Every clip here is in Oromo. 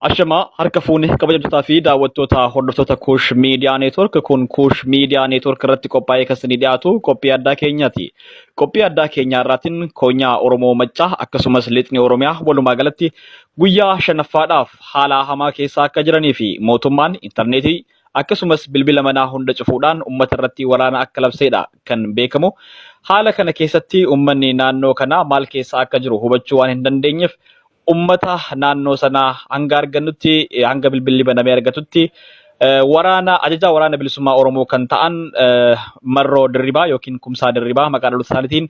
Ashamaa harka fuune kabajamtootaa fi daawwattoota hordoftoota Kuush Miidiyaa Neetwork kun Kuush Miidiyaa Neetwork irratti qophaa'ee kan isinii dhiyaatu qophii addaa keenyaati. Qophii addaa keenyaa irraatiin koonyaa Oromoo Maccaa akkasumas lixni Oromiyaa walumaa galatti guyyaa shanaffaadhaaf haala hamaa keessa akka jiranii fi mootummaan intarneetii akkasumas bilbila manaa hunda cufuudhaan uummata irratti waraana akka labseedha kan beekamu. Haala kana keessatti uummanni naannoo kanaa maal keessa akka jiru hubachuu waan hin dandeenyeef ummata naannoo sanaa hanga argannutti hanga bilbilli banamee argatutti waraana ajajaa waraana bilisummaa Oromoo kan ta'an Marroo Dirribaa yookiin Kumsaa Dirribaa maqaa dhaloota isaaniitiin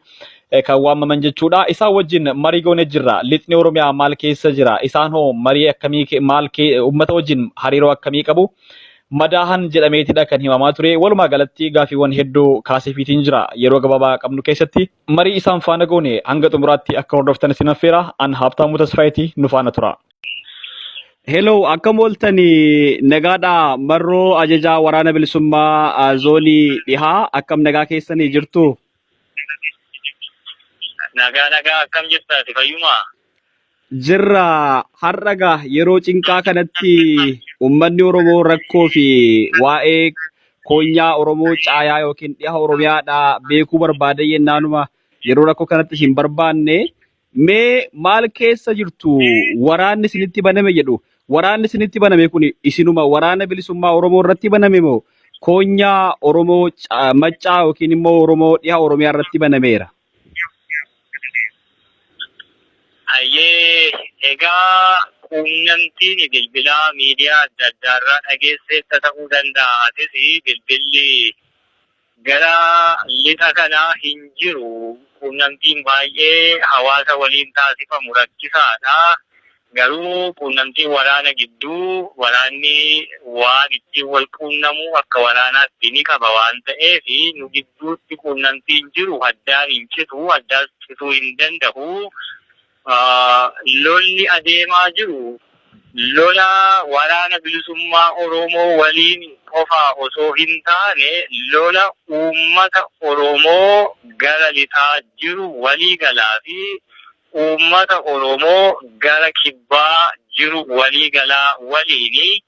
kan waamaman jechuudha. Isaan wajjin marii goonee jirra. Lixni Oromiyaa maal keessa jira? Isaan hoo marii akkamii maal ummata wajjin hariiroo akkamii qabu? Madaahan jedhameetidha kan himamaa ture. Walumaa galatti gaaffiiwwan hedduu kaaseefiitiin jira. Yeroo gabaabaa qabnu keessatti marii isaan faana goone hanga xumuraatti akka hordoftan isin affeera. An Haabtaamuu Tasfaayeeti nu faana tura. Hello, akkam ooltani nagaadha marroo ajajaa waraana bilisummaa zoonii dhihaa akkam nagaa keessanii jirtu? Nagaa nagaa akkam jirta ati fayyumaa? Jirra har'a gaa yeroo cinqaa kanatti uummanni Oromoo rakkoo fi waa'ee koonyaa Oromoo caayaa yookiin dhiha Oromiyaadha beekuu barbaada yennaanuma yeroo rakkoo kanatti hin barbaanne mee maal keessa jirtu waraanni isinitti baname jedhu waraanni isinitti baname kun isinuma waraana bilisummaa Oromoo irratti baname moo koonyaa Oromoo maccaa yookiin immoo Oromoo dhiha Oromiyaa irratti banameera? Hayyee egaa quunnamtiin bilbilaa miidiyaa adda addaarraa dhageesseetta ta'uu danda'a. Atis bilbilli gara lixa kanaa hin jiru. Quunnamtiin baay'ee hawaasa waliin taasifamu rakkisaadha. Garuu quunnamtiin waraana gidduu waraanni waan ittiin wal quunnamu akka waraanaatti ni qaba waan ta'eef nu gidduutti quunnamtiin jiru addaan hin citu, addaas cituu hin dandahu. Lolli adeemaa jiru lola Waraana Bilisummaa Oromoo waliin qofa osoo hin taane lola uummata Oromoo gara lixaa jiru waliigalaa fi Uummata Oromoo gara kibbaa jiru walii galaa waliini.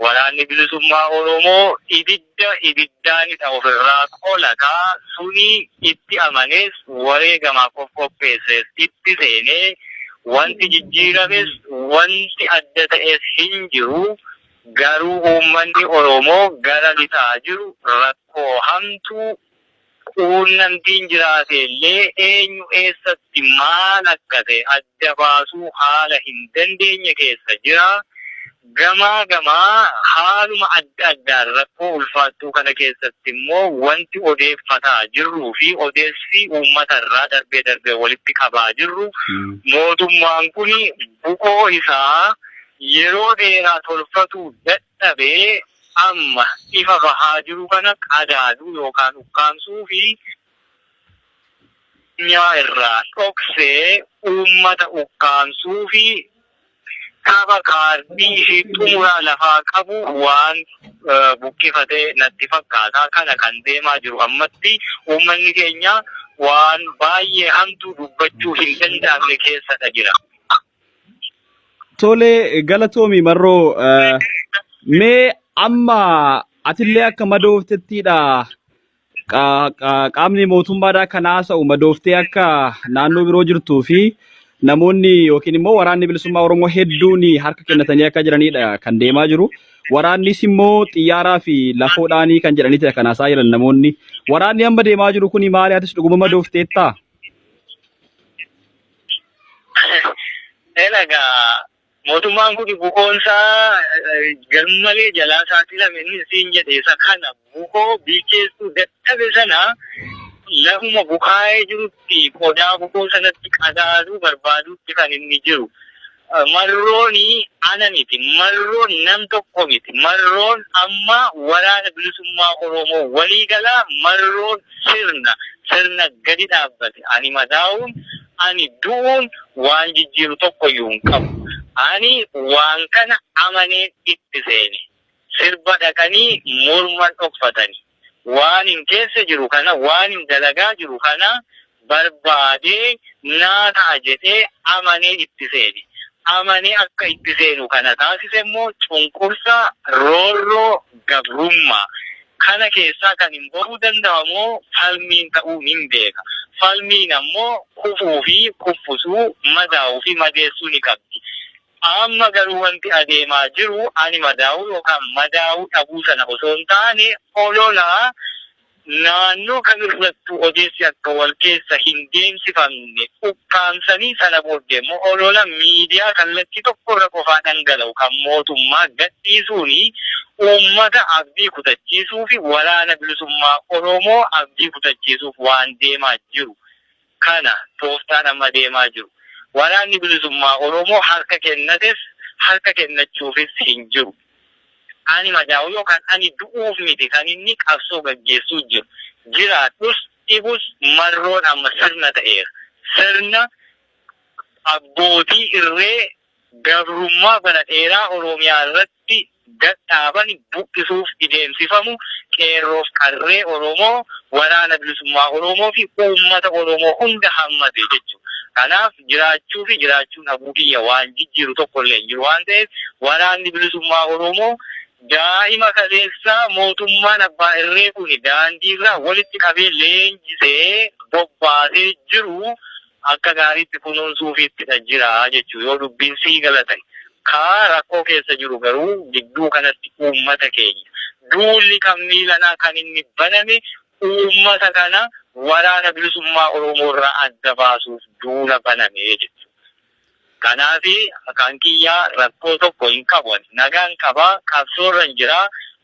Waraanni Bilisummaa Oromoo ibidda ibiddaanidha ofirraa qolata. Suni itti amanees wareegamaaf of qopheessees itti seenee wanti jijjiirames wanti adda ta'es hin jiru. Garuu uummanni Oromoo gara lixaa jiru rakkoo hamtuu Quunnamtiin jiraate illee eenyu eessatti maal akka ta'e adda baasuu haala hin dandeenye keessa jira. Gamaa gamaa haaluma adda addaan rakkoo ulfaattuu kana keessatti immoo wanti odeeffataa jirruu fi odeessi uummata irraa darbee darbee walitti qabaa jirru mootummaan kun bukoo isaa yeroo dheeraa tolfatuu dadhabee amma ifa bahaa jiru kana qadaaduu yookaan ukkaamsuu fi addunyaa irraa dhoksee uummata ukkaamsuu fi tapha kaardii ishii xumuraa lafaa qabu waan buqqifate natti fakkaata. Kana kan deemaa jiru ammatti uummanni keenya waan baay'ee hamtuu dubbachuu hin danda'amne keessadha jira. Tole galatoomi marroo mee amma atillee akka madooftettiidha qaamni mootummaadhaa kan haasa'u madooftee akka naannoo biroo jirtuu fi namoonni yookiin immoo waraanni bilisummaa Oromoo hedduun harka kennatanii akka jiranidha kan deemaa jiru. Waraannis immoo xiyyaaraa fi lafoodhaanii kan jedhanitidha kan haasaa jiran namoonni. Waraanni amma deemaa jiru kuni maali atis dhuguma madoofteettaa? Egaa mootummaan kun bukoon isaa garmalee jalaa saaxilame inni siin jedhe isa kana bukoo bilcheessuu dadhabe sana lafuma bukaa'ee jirutti qodaa bukoo sanatti qadaaduu barbaaduutti kan inni jiru. Marroon ana miti, marroon nam tokko miti, marroon amma waraana bilisummaa Oromoo waliigalaa marroon sirna, sirna gadi dhaabbate. Ani madaa'uun, ani du'uun waan jijjiiru tokkoyyuu hin qabu. Ani waan kana amaneen itti seene. Sirba dhaqanii morman dhokfatani. Waanin keessa jiru kana, waanin dalagaa jiru kana barbaadee naa ta'a jedhee amanee itti seene. Amanee akka itti seenu kana taasise immoo cunqursaa, roorroo, gabrummaa. Kana keessaa kan hin bahuu danda'u ammoo falmiin ta'uu nin beeka. Falmiin ammoo kufuu fi kuffusuu, madaa'uu fi madeessuu ni qabdi. Amma garuu wanti adeemaa jiru ani madaa'uu yookaan madaa'uu dhabuu sana osoo hin taane olola naannoo kamirrattuu odeessi akka wal keessa hin deemsifamne ukkaamsanii sana booddee immoo olola miidiyaa kallattii tokkorra qofaa dhangala'u kan mootummaa gadhiisuun uummata abdii kutachiisuu fi waraana bilisummaa Oromoo abdii kutachiisuuf waan deemaa jiru kana tooftaan amma deemaa jiru. Waraanni bilisummaa Oromoo harka kennates harka kennachuufis hin jiru. Ani madaa'uu yookaan ani du'uuf miti kan inni qabsoo gaggeessuu jiru. Jiraadhus dhibus marroon amma sirna ta'eera. Sirna abbootii irree gabrummaa bara dheeraa Oromiyaa irratti gad dhaaban buqqisuuf ideemsifamu qeerroof qarree Oromoo, waraana bilisummaa Oromoo fi uummata Oromoo hunda hammate jechuudha. Kanaaf jiraachuu fi jiraachuu dhabuu kiyya waan jijjiiru tokko illee hin jiru waan ta'eef waraanni bilisummaa Oromoo daa'ima kaleessaa mootummaan abbaa irree kun daandiirraa walitti qabee leenjisee bobbaasee jiru akka gaariitti kunuunsuufiittidha jira jechuudha yoo dubbiin sii gala ta'e. Kaa rakkoo keessa jiru garuu gidduu kanatti uummata keenya. Duulli kan miilanaa kan inni baname uummata kana waraana bilisummaa Oromoo irraa adda baasuuf duula baname jechuudha. Kanaaf kan kiyyaa rakkoo tokko hin qabu ani. Nagaan qaba, qabsoorran jira,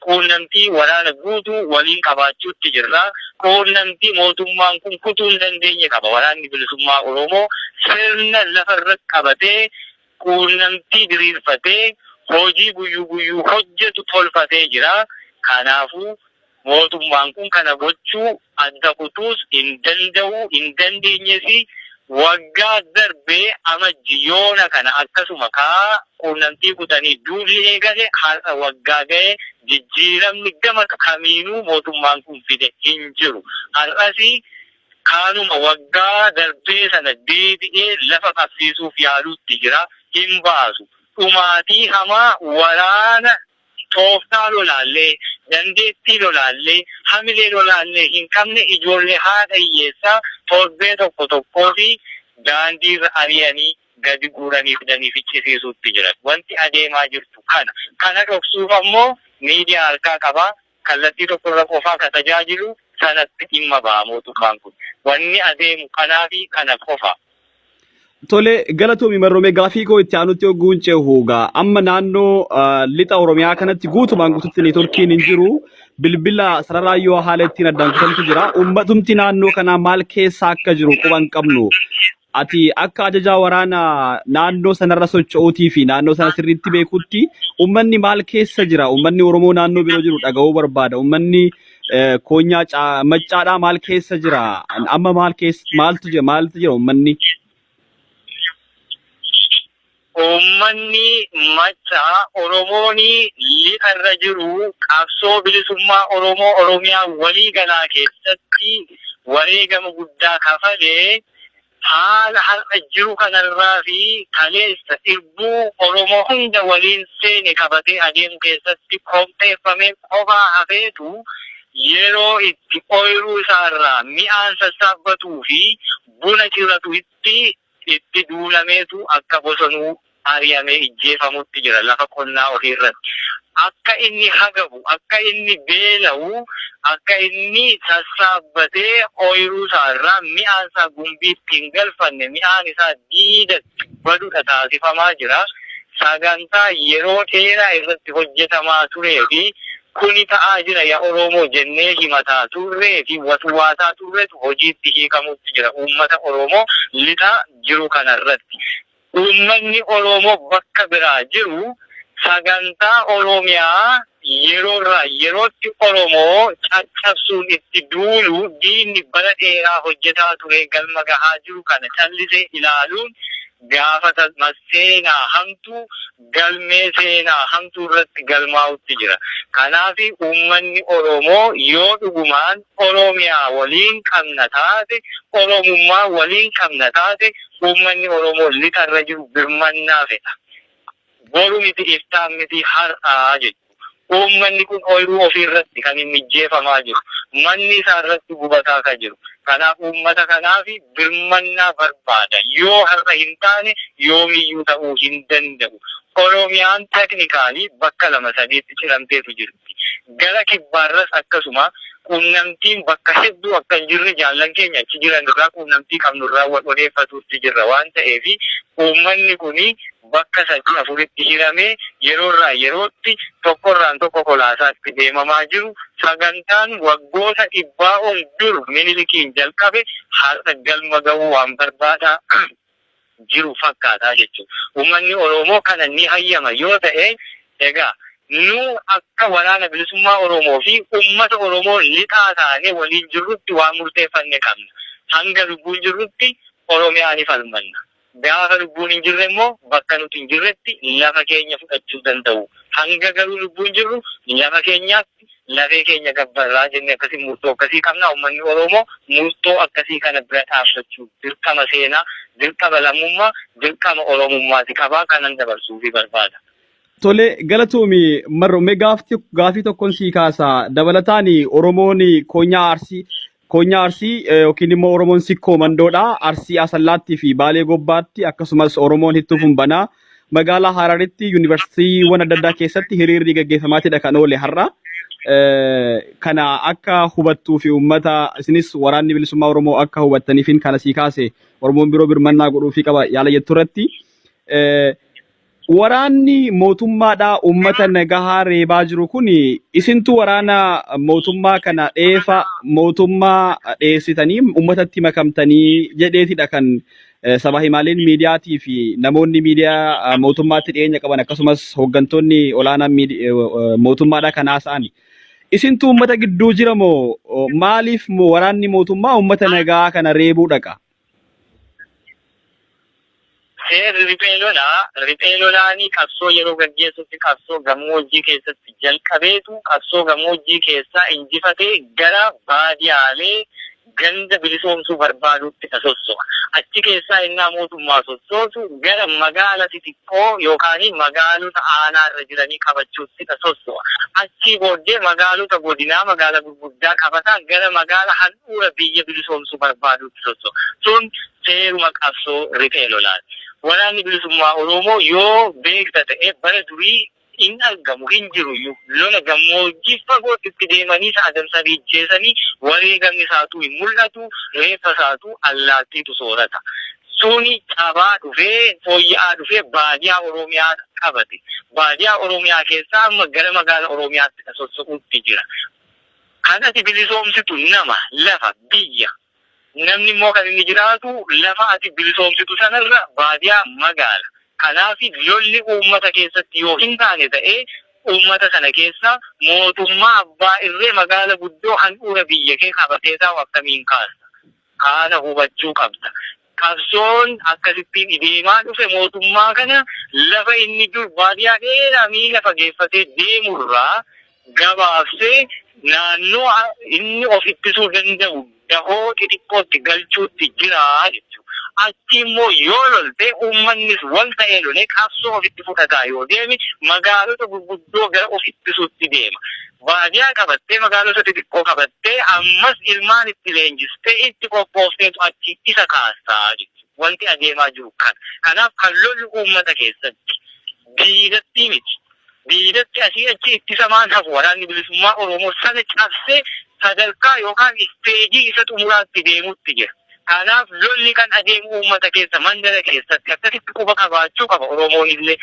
quunnamtii waraana guutuu waliin qabaachuutti jirra. Quunnamtii mootummaan kun kutuu hin dandeenye qaba. Waraanni bilisummaa Oromoo sirna lafa irratti qabatee quunnamtii diriirfatee hojii guyyuu guyyuu hojjetu tolfatee jira. Kanaafuu mootummaan kun kana gochuu adda kutuus hin danda'u, hin dandeenyes. Waggaa darbee Amajji yoona kana akkasuma kaa quunnamtii kutanii duulli eegale har'a waggaa ga'e jijjiiramni gama kamiinuu mootummaan kun fide hin jiru. Har'as kaanuma waggaa darbee sana deebi'ee lafa qabsiisuuf yaaluutti jira. Hin baasu. Dhumaatii hamaa waraana tooftaa lolaallee, dandeettii lolaallee, hamilee lolaallee hin qabne ijoollee haadha hiyyeessaa torbee tokko tokkoo fi daandiirra ari'anii gadi guuranii fidanii ficcisiisuutti jiran. Wanti adeemaa jirtu kana. Kana dhoksuuf ammoo miidiyaa harkaa qaba. Kallattii tokkorra qofaa ka tajaajilu sanatti dhimma baha mootummaan kun. Wanni adeemu kanaa fi kana qofa. Tole galatoomi Marroomee gaafii koo itti aanutti hogguun cehu gaa amma naannoo lixa Oromiyaa kanatti guutumaan guututti neetworkiin hin jiru bilbila sararaa yoo haala ittiin addaan kutantu jira uummatumti naannoo kanaa maal keessa akka jiru quba hin qabnu ati akka ajajaa waraana naannoo sanarra socho'uutii fi naannoo sana sirriitti beekutti uummanni maal keessa jira uummanni Oromoo naannoo biroo jiru dhaga'uu barbaada uummanni koonyaa maccaadhaa maal keessa jira amma maal keessa maaltu jira maaltu jira uummanni. Uummanni maccaa Oromoon lixa irra jiru qabsoo bilisummaa Oromoo Oromiyaa walii galaa keessatti wareegama guddaa kafalee haala har'a jiru kanarraa fi kaleessa irbuu Oromoo hunda waliin seene qabatee adeemu keessatti qopheeffamee qofaa hafeetu yeroo itti ooyiruu isaarraa mi'aan sassaabbatuu fi buna ciratu itti itti duulameetu akka bosonuu ari'amee ijjeefamutti jira lafa qonnaa ofii irratti. Akka inni hagabu, akka inni beela'u, akka inni sassaabbatee ooyiruu isaa irraa mi'aan isaa gumbiitti hin galfanne, mi'aan isaa diidatti badudha taasifamaa jira. Sagantaa yeroo dheeraa irratti hojjetamaa turee fi kuni ta'aa jira ya Oromoo jennee himataa turree fi watwaataa turretu hojiitti hiikamutti jira uummata Oromoo lixa jiru kana irratti. Uummanni Oromoo bakka biraa jiru sagantaa Oromiyaa yeroorraa yerootti Oromoo caccabsuun itti duulu diinni bara dheeraa hojjetaa turee galma gahaa jiru kana callisee ilaaluun gaafatama seenaa hamtuu galmee seenaa hamtuu irratti galmaa'utti jira. Kanaaf uummanni Oromoo yoo dhugumaan Oromiyaa waliin qabna taate, Oromummaa waliin qabna taate, uummanni Oromoo lixarra jiru birmannaa fedha. Boru miti, iftaan miti, har'aa jechuudha. Uummanni kun ooyiruu ofii irratti kan inni ijjeefamaa jiru. Manni isaa irratti gubataa kan jiru. Kanaaf uummata kanaaf birmannaa barbaada. Yoo har'a hin taane yoomiyyuu ta'uu hin danda'u. Oromiyaan technically bakka lama sadiitti ciramteetu jirti. Gara kibbaarras akkasuma quunnamtiin bakka hedduu akka hin jirre jaallan keenya achi jiran irraa quunnamtii qabnu irraa wal odeeffatuutti jirra waan ta'eef, uummanni kuni bakka sadii afuritti hiramee yeroorraa yerootti tokkorraan tokko kolaasaatti deemamaa jiru. Sagantaan waggoota dhibbaa ol dur Minilikiin jalqabe har'a galma ga'uu waan barbaadaa jiru fakkaataa jechuudha. Uummanni Oromoo kana ni hayyama yoo ta'e, egaa nu akka Waraana Bilisummaa Oromoo fi uummata Oromoo lixaa taanee waliin jirrutti waan murteeffanne qabna. Hanga lubbuun jirrutti Oromiyaa ni falmanna. Gaafa lubbuun hin jirre immoo bakka nuti hin jirretti lafa keenya fudhachuu danda'u. Hanga garuu lubbuun jirru lafa keenyaatti lafee keenya gabbarraa jennee akkasii murtoo akkasii qabna. Uummanni Oromoo murtoo akkasii kana bira dhaabbachuu dirqama seenaa, dirqama lammummaa, dirqama Oromummaati qabaa, kanan dabarsuufii barbaada. Tole, galatoomi Marro. Mee gaafii tokkoon sii kaasa. Dabalataan Oromoon koonyaa Arsii yookiin immoo Oromoon Sikkoo Mandoodha. Arsii Asallaattii fi Baalee Gobbaatti, akkasumas Oromoon Hittuu Fumbanaa magaalaa Hararitti yuunivarsiitiiwwan adda addaa keessatti hiriirri gaggeeffamaatidha kan oole har'a. Kana akka hubattuu fi uummata isinis Waraanni Bilisummaa Oromoo akka hubattaniifin kana sii kaase. Oromoon biroo birmannaa godhuufii qaba yaala jettu irratti. Waraanni mootummaadhaa uummata nagahaa reebaa jiru kun, isintu waraana mootummaa kana dheefa mootummaa dheessitanii uummatatti makamtanii jedheetidha kan saba himaaleen miidiyaatii fi namoonni miidiyaa mootummaatti dhiyeenya qaban, akkasumas hooggantoonni olaanaan mootummaadhaa kan haasa'an. Isintu uummata gidduu jira moo maaliif waraanni mootummaa uummata nagaa kana reebuu dhaqa? Seerri riphee lolaa, riphee lolaanii qabsoo yeroo gaggeessutti qabsoo gammoojjii keessatti jalqabeetu qabsoo gammoojjii keessaa injifatee gara baadiyaalee ganda bilisoomsuu barbaadutti sosso'a. Achi keessaa innaa mootummaa sossoosu gara magaala xixiqqoo yookaan magaalota aanaarra jiranii qabachuutti sosso'a. Achii booddee magaalota godinaa, magaala gurguddaa qabataa gara magaala handhuura biyya bilisoomsuu barbaaduutti sosso'a. Sun seeruma qabsoo riphee lolaati. Waraanni Bilisummaa Oromoo yoo beekta ta'e, bara durii hin argamu, hin jiru iyyuu. Lola gammoojjii fagootti itti deemanii isa adamsanii ijjeesanii, wareegamni isaatuu hin mul'atu, reeffa isaatuu allaattiitu soorata. Suni cabaa dhufee, fooyya'aa dhufee baadiyaa Oromiyaa qabate. Baadiyaa Oromiyaa keessaa amma gara magaala Oromiyaatti sosso'uutti jira. Kan ati bilisoomsitu nama, lafa, biyya. Namni immoo kan inni jiraatu lafa ati bilisoomsitu sanarra, baadiyaa, magaala. Kanaaf lolli uummata keessatti yoo hin taane ta'ee, uummata sana keessa mootummaa abbaa irree magaala guddoo handhuura biyya kee qabatee taa'u akkamiin kaasta? Kana hubachuu qabda. Qabsoon akkasittiin deemaa dhufe mootummaa kana lafa inni dur baadiyaa dheeraa miila fageeffatee deemurraa gabaabsee naannoo inni of ittisuu danda'u dahoo xixiqqootti galchuutti jira jechuudha. Achi immoo yoo lolte, uummannis wal ta'ee lolee qabsoo ofitti fudhataa yoo deeme, magaalota gurguddoo gara of ittisuutti deema. Baadiyaa qabattee, magaalota xixiqqoo qabattee, ammas ilmaan itti leenjistee itti qophoofteetu achi isa kaastaa jechuudha. Wanti adeemaa jiru kana. Kanaaf kan lollu uummata keessatti, diinatti miti. Diinatti asii achi ittisamaan hafu. Waraanni Bilisummaa Oromoo sana cabsee sadarkaa yookaan stage isa xumuraatti deemutti jira. Kanaaf lolli kan adeemu uummata keessa, mandara keessatti. Akkasitti quba qabaachuu qaba Oromoon illee.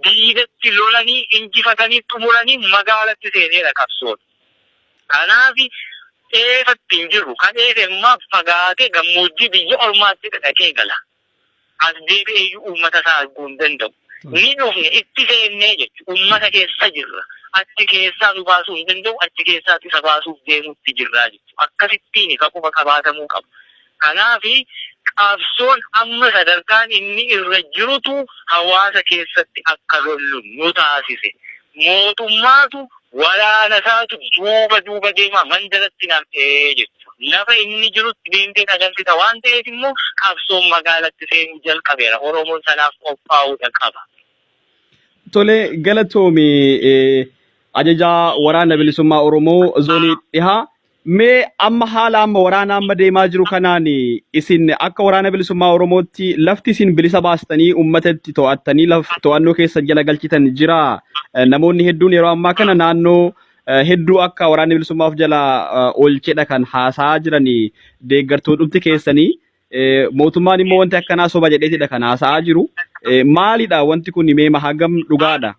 Diinatti lolanii injifatanii xumuranii magaalatti seeneera qabsoon. Kanaaf dheefatti hin jirru. Kan dheefe immoo fagaatee gammoojjii biyya ormaatti dhaqee gala. As deebi'eeyyuu uummata isaa arguu hin danda'u. Ni dhufne, itti seennee jechuudha. Uummata keessa jirra. Achi keessaa nu baasuu hin danda'u, achi keessaatti isa baasuuf deemuutti jirra jechuudha. Akkasittiin ka quba qabaatamuu qabu. Kanaaf Qabsoon amma sadarkaan inni irra jirutu hawaasa keessatti akka lollu nu taasise. Mootummaatu waraana isaatu duuba duuba deemaa mandaratti nam'ee jechuudha. Lafa inni jirutti deemtee dhagalchita waan ta'eef immoo qabsoon magaalatti seenuu jalqabeera. Oromoon sanaaf qophaa'uudha qaba. Tole galatoomi ajajaa waraana bilisummaa Oromoo zoonii dhihaa. Mee amma haala amma waraana amma deemaa jiru kanaan isin akka waraana bilisummaa Oromootti lafti isin bilisa baastanii uummata itti to'attanii laf to'annoo keessan jala galchitan jira. Namoonni hedduun yeroo ammaa kana naannoo hedduu akka waraanni bilisummaa of jala oolchedha kan haasa'aa jiran deeggartoonni keessanii. Mootummaan immoo wanti akkanaa soba jedheetidha kan haasa'aa jiru. Maalidha wanti kun mee hagam dhugaadha?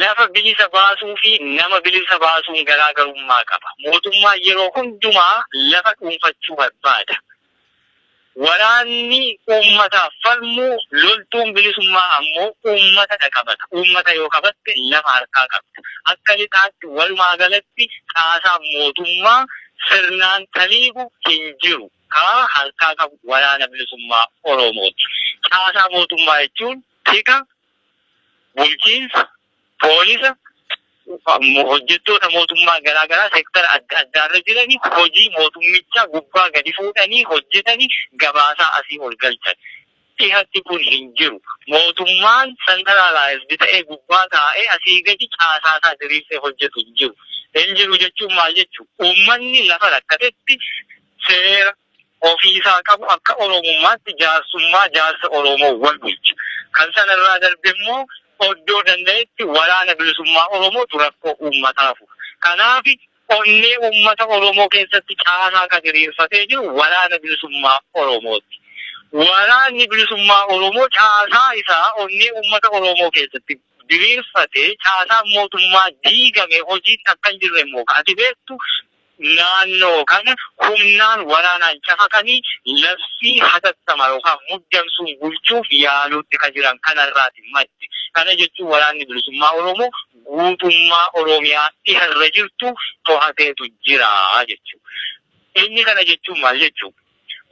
Lafa bilisa baasuu fi nama bilisa baasuun garaagarummaa qaba. Mootummaan yeroo hundumaa lafa dhuunfachuu barbaada. Waraanni uummataaf falmu loltuun bilisummaa ammoo uummatadha qabata. Uummata yoo qabatte lafa harkaa qabda. Akka lixaatti walumaa galatti caasaan mootummaa sirnaan taliigu hin jiru. Ka harkaa qabu waraana bilisummaa Oromooti. Caasaa mootummaa jechuun tika, bulchiinsa, poolisa, hojjettoota mootummaa garaa garaa seektara adda addaarra jiranii hojii mootummichaa gubbaa gadi fuudhanii hojjetanii gabaasaa asii ol galchan. Dhihatti kun hin jiru. Mootummaan centralized ta'ee gubbaa taa'ee asii gadi caasaa isaa diriirsee hojjetu hin jiru. Hin jiru jechuun maal jechuu? Uummanni lafa rakkatetti seera ofiisaa qabu akka Oromummaatti jaarsummaa jaarsa Oromoo wal bulcha. Kan sanarraa darbe immoo oddoo danda'etti waraana bilisummaa Oromootu rakkoo uummataa fura. Kanaaf onnee uummata Oromoo keessatti caasaa kan diriirfatee jiru waraana bilisummaa Oromooti. Waraanni bilisummaa Oromoo caasaa isaa onnee uummata Oromoo keessatti diriirfatee caasaan mootummaa diigame hojiitti akka hin jirre immoo ati beektu naannoo kana humnaan waraanaan cafaqanii labsii hatattama yookaan muddamsuun bulchuuf yaaluutti kan jiran kanarraati madde. Kana jechuun waraanni bilisummaa Oromoo guutummaa Oromiyaa dhiharra jirtu to'ateetu jira jechuudha. Inni kana jechuun maal jechuudha?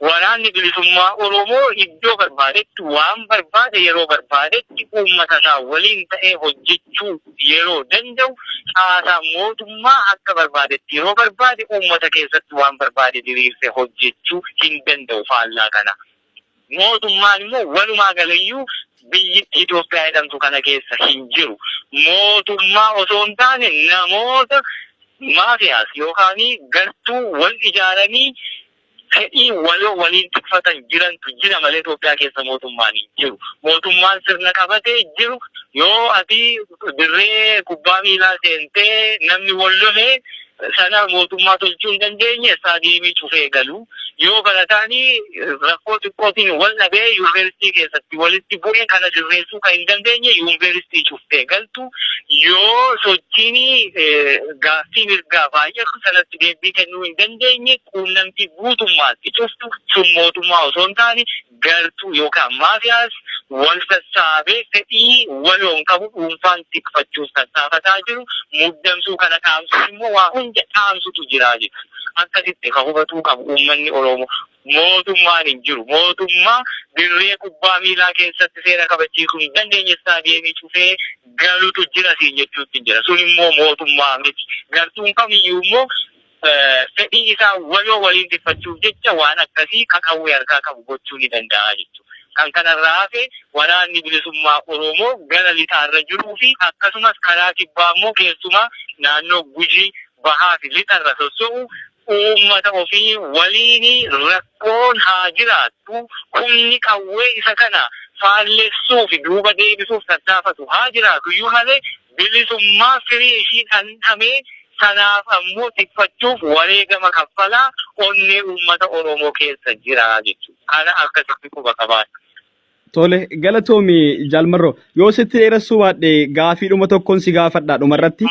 Waraanni bilisummaa Oromoo iddoo barbaadetti waan barbaade yeroo barbaadetti uummata isaa waliin ta'ee hojjechuu yeroo danda'u caasaa mootummaa akka barbaadetti yeroo barbaade uummata keessatti waan barbaade diriirsee hojjechuu hin danda'u faallaa kana. Mootummaan immoo walumaa galayyuu biyyitti Itoophiyaa jedhamtu kana keessa hin jiru. Mootummaa osoo hin taane namoota maafiyaas yookaan gartuu wal ijaaranii fedhii waloo waliin tikfatan jirantu jira malee Itoophiyaa keessa mootummaan hin jiru. Mootummaan sirna qabatee jiru yoo ati dirree kubbaa miilaa seentee namni wal lolee sana mootummaa tolchuu hin dandeenye istaadiyeemii cufee galu. Yoo barataan rakkoo xiqqootiin wal dhabee yuunivarsiitii keessatti walitti bu'e kana sirreessuu kan hin dandeenye yuunivarsiitii cuftee galtu. Yoo sochiin gaaffii mirgaa baay'atu sanatti deebii kennuu hin dandeenye quunnamtii guutummaatti cuftu sun mootummaa osoo hin taane gartuu yookaan maafiyaas wal sassaabee fedhii waloon qabu dhuunfaan tikfachuuf tattaafataa jiru muddamsuu kana dhaamsuun immoo waa hunda dhaamsutu jira jechuudha. Akkasitti kan hubatuu qabu uummanni Oromoo. Mootummaan hin jiru. Mootummaa dirree kubbaa miilaa keessatti seera kabachiisuu hin dandeenye istaadiyeemii cufee galutu jira siin jechuutti hin jira. Sun immoo mootummaa miti. Gartuun kamiyyuu immoo fedhii isaa waloo waliin tikfachuuf jecha waan akkasii qaqawwee harkaa qabu gochuu ni danda'a jechuudha. Kan kanarraa hafe waraanni bilisummaa Oromoo gara lixaarra jiruu fi akkasumas karaa kibbaa immoo keessumaa naannoo Gujii bahaa fi lixarra sosso'u uummata ofii waliin rakkoon haa jiraattu humni qawwee isa kana faallessuu fi duuba deebisuuf tattaafatu haa jiraatu iyyuu malee bilisummaa firii ishii dhandhamee sanaaf ammoo tikfachuuf wareegama kaffalaa onnee uummata Oromoo keessa jira jechuudha. Kana akkasitti quba qabaadha. Tole galatoomi Jaalmarroo yoo sitti dheeressuu baadhe gaafiidhuma tokkoon si gaafadha dhumarratti.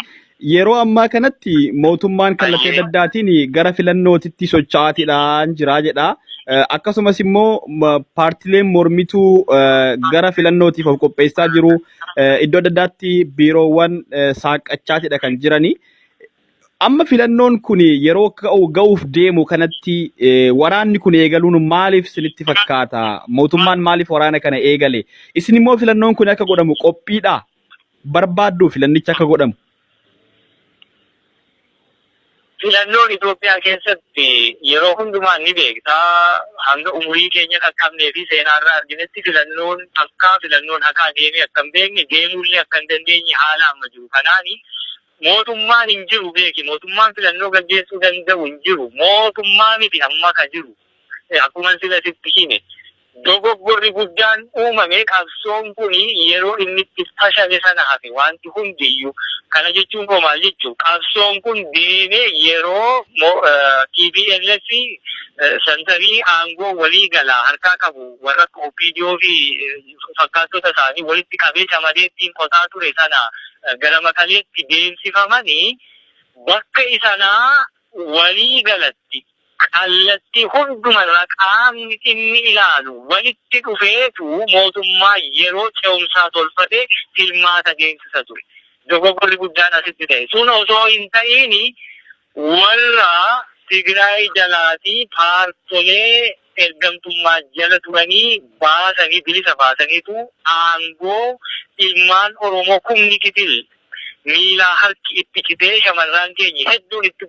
Yeroo ammaa kanatti mootummaan kallattii adda addaatiin gara filannootitti socho'aatiidhaan jira jedha. Akkasumas immoo paartileen mormituu gara filannootiif of qopheessaa jiru. Iddoo adda addaatti biiroowwan saaqqachaatidha kan jirani. Amma filannoon kun yeroo ka'u ga'uuf deemu kanatti waraanni kun eegaluun maaliif isinitti fakkaata? Mootummaan maaliif waraana kana eegale? Isin immoo filannoon kun akka godhamu qophiidhaa? Barbaadduu filannichi akka godhamu? Filannoon Itoophiyaa keessatti yeroo hundumaa ni beekta. Hanga umurii keenya qaqqabnee fi seenaarraa arginetti filannoon takkaa filannoon haqaa deemee akka hin beekne, deemuullee akka hin dandeenye haala amma jiru kanaani. Mootummaan hin jiru beeki. Mootummaan filannoo gaggeessuu danda'u hin jiru. Mootummaa miti amma ka jiru. Akkuma sila sitti hime. Dogoggorri guddaan uumame qabsoon kun yeroo inni itti fashale sana hafe wanti hundiyyuu. Kana jechuun koo maal jechuu? Qabsoon kun deemee yeroo TPLF santarii aangoo walii galaa harkaa qabu warra akka OPDO fi fakkaattota isaanii walitti qabee camadee ittiin qotaa ture sana gara Maqaleetti deemsifamanii bakka isanaa walii galatti kallattii hundumarraa qaamni dhimmi ilaalu walitti dhufeetu mootummaa yeroo ce'umsaa tolfatee filmaata deemsisa ture. Dogoggorri guddaan asitti ta'e. Sun osoo hin ta'iin warra Tigraay jalaatii paartolee ergamtummaa jala turanii baasanii, bilisa baasaniitu aangoo ilmaan Oromoo kumni kitil miilaa harki itti citee shamarraan keenya hedduun itti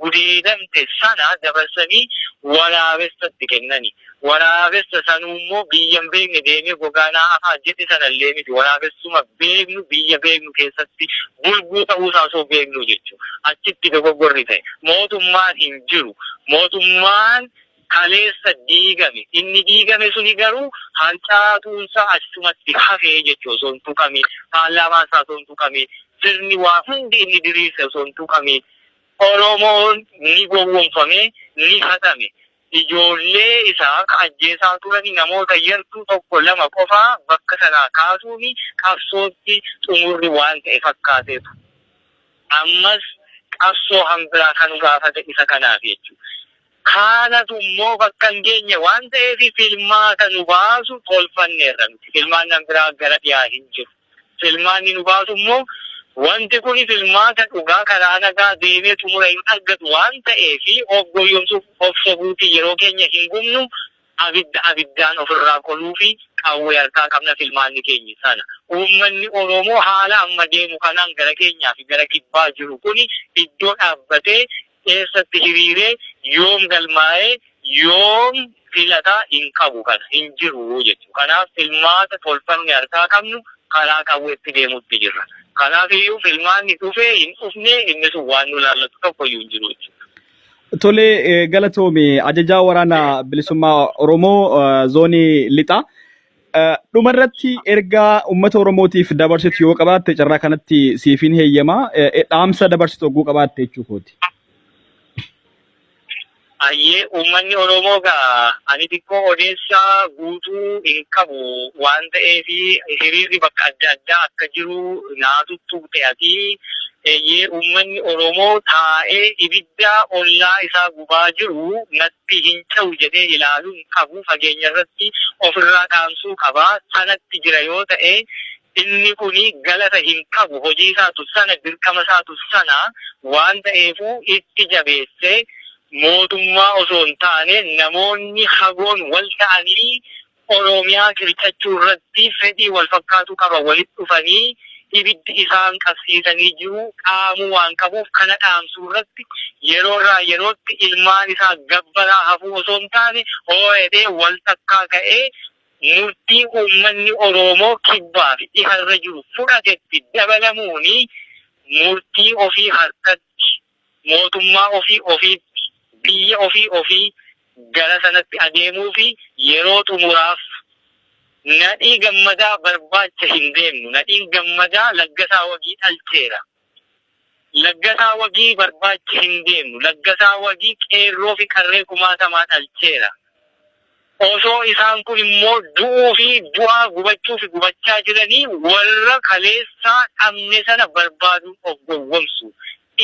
gudeedamte sana dabarsanii waraabessatti kennani. Waraabessa sanuu immoo biyya hin beekne deemee gogaanaa afaa jedhe sanallee miti. Waraabessuma beeknu, biyya beeknu keessatti bulguu ta'uusaa osoo beeknu jechuudha. Achitti dogoggorri ta'e. Mootummaan hin jiru. Mootummaan kaleessa diigame. Inni diigame suni garuu harcaatuunsaa achumatti hafee jechuudha osoo hin tuqamiin. Paarlaamaan isaa osoo hin tuqamiin. Sirni waa hundi inni diriirse osoo hin tuqamiin. Oromoon ni gowwomfame, ni hatame. Ijoollee isaa ka ajjeesaa turani namoota yartuu tokko lama qofaa bakka sanaa kaasuun qabsootti xumurri waan ta'e fakkaateetu. Ammas qabsoo hanbiraa kan gaafate isa kanaaf jechuudha. Kaanatu immoo bakka hin geenye waan ta'eef filmaata nu baasu tolfanneerra nuti. Filmaan hanbiraa gara dhiyaa hin jiru. Filmaanni nu baasu immoo wanti kun filmaata dhugaa karaa nagaa deemee xumura hin argatu waan ta'eef of goyyomsuuf, of sobuufi yeroo keenya hin gubnu, abidda abiddaan ofirraa qoluufi qawwee harkaa qabna, filmaanni keenya sana. Uummanni Oromoo haala amma deemu kanaan gara keenyaa fi gara kibbaa jiru kuni iddoo dhaabbatee, eessatti hiriiree, yoom galmaa'ee, yoom filataa hin qabu, kana hin jiru jechuudha. Kanaaf filmaata tolfanne harkaa qabnu karaa qawweetti deemutti jirra. Kanaaf iyyuu filmaanni dhufee hin dhufne inni sun waan nu laallatu tokko iyyuu hin jiru jechuudha. Tolee, galatoomi, ajajaa waraana bilisummaa Oromoo zoonii lixaa. Dhumarratti ergaa uummata Oromootiif dabarsitu yoo qabaatte carraa kanatti siifin heeyyama. Dhaamsa dabarsitu hogguu qabaatte jechuu kooti. Ayyee, uummanni Oromoo gaa ani xiqqoo odeessaa guutuu hin qabu waan ta'eef hiriirri bakka adda addaa akka jiru naatu tuqxe ati. Eeyyee, uummanni Oromoo taa'ee ibidda ollaa isaa gubaa jiru natti hin ce'u jedhee ilaaluu hin qabu, fageenya irratti ofirraa dhaamsuu qaba. Sanatti jira yoo ta'e inni kuni galata hin qabu, hojii isaatu sana, dirqama isaatu sana waan ta'eefu itti jabeessee mootummaa osoo hin taane namoonni hagoon wal ta'anii Oromiyaa qircachuu irratti fedhii wal fakkaatu qaba walitti dhufanii ibiddi isaan qabsiisanii jiru dhaamuu waan qabuuf kana dhaamsuu irratti yeroo irraa yerootti ilmaan isaa gabbaraa hafuu osoo hin taane hoo'edhee wal takkaa ka'ee murtii uummanni Oromoo kibbaa fi dhiharra jiru fudhatetti dabalamuun murtii ofii harkatti, mootummaa ofii ofiitti, biyya ofii ofii gara sanatti adeemuu fi yeroo xumuraaf Nadhii Gammadaa barbaacha hin deemnu. Nadhiin Gammadaa Laggasaa Wagii dhalcheera. Laggasaa Wagii barbaacha hin deemnu. Laggasaa Wagii qeerroo fi qarree kumaatamaa dhalcheera. Osoo isaan kun immoo du'uu fi du'aa, gubachuu fi gubachaa jiranii warra kaleessaa dhabne sana barbaaduun of gowwomsu.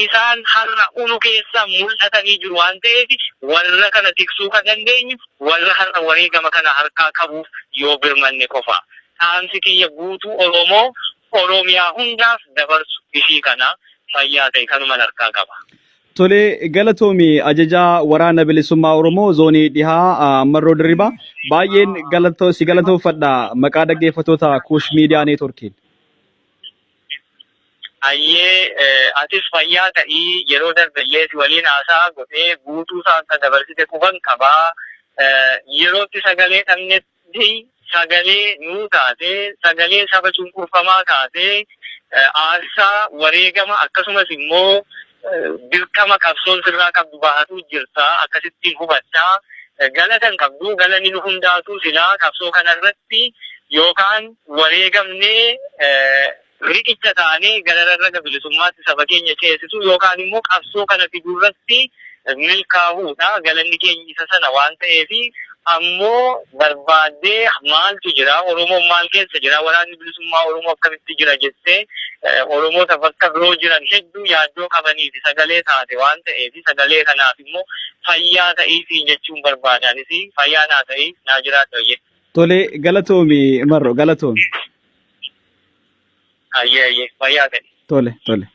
Isaan har'a unu keessaa mul'atanii jiru waan ta'eef warra kana tiksuu kan dandeenyu warra har'a wareegama kana harkaa qabuuf yoo birmanne qofa. Dhaamsi kiyya guutuu Oromoo Oromiyaa hundaaf dabarsu ishii kana, fayyaa ta'e, kanuman harkaa qaba. Tole galatoomi ajajaa waraana bilisummaa Oromoo zoonii dhihaa Marroo Dirribaa baay'een galatoo si galatoofadha maqaa dhaggeeffattoota Kuush Miidiyaa Neetworkiin. Hayyee atis fayyaa ta'ii yeroo darbe illee si waliin haasaa godhee guutuu isaa akka dabarsite qufan qabaa. Yerootti sagalee dhabnetti sagalee nuu taate sagalee saba cunqurfamaa taate aarsaa wareegama akkasumas immoo dirqama qabsoon sirraa qabdu bahatuu jirta akkasittiin hubadha. Galata hin qabdu galanni nu hundaatuu silaa qabsoo kanarratti yookaan wareegamnee riqicha taanee gara rarraga bilisummaatti saba keenya ceesisuu yookaan immoo qabsoo kana fiduu irratti milkaahuudha. Galanni keenya isa sana waan ta'eef ammoo barbaaddee maaltu jira, Oromoon maal keessa jira, waraanni bilisummaa Oromoo akkamitti jira jettee Oromoota bakka biroo jiran hedduu yaaddoo qabaniif sagalee taate waan ta'eef sagalee kanaaf immoo fayyaa ta'ii siin jechuun barbaada. Anis fayyaa naa ta'ii naa jiraadhu ayyee. Tole galatoomi Marro galatoomi. Ayyee ayyee fayyaa ta'e. Tole tole.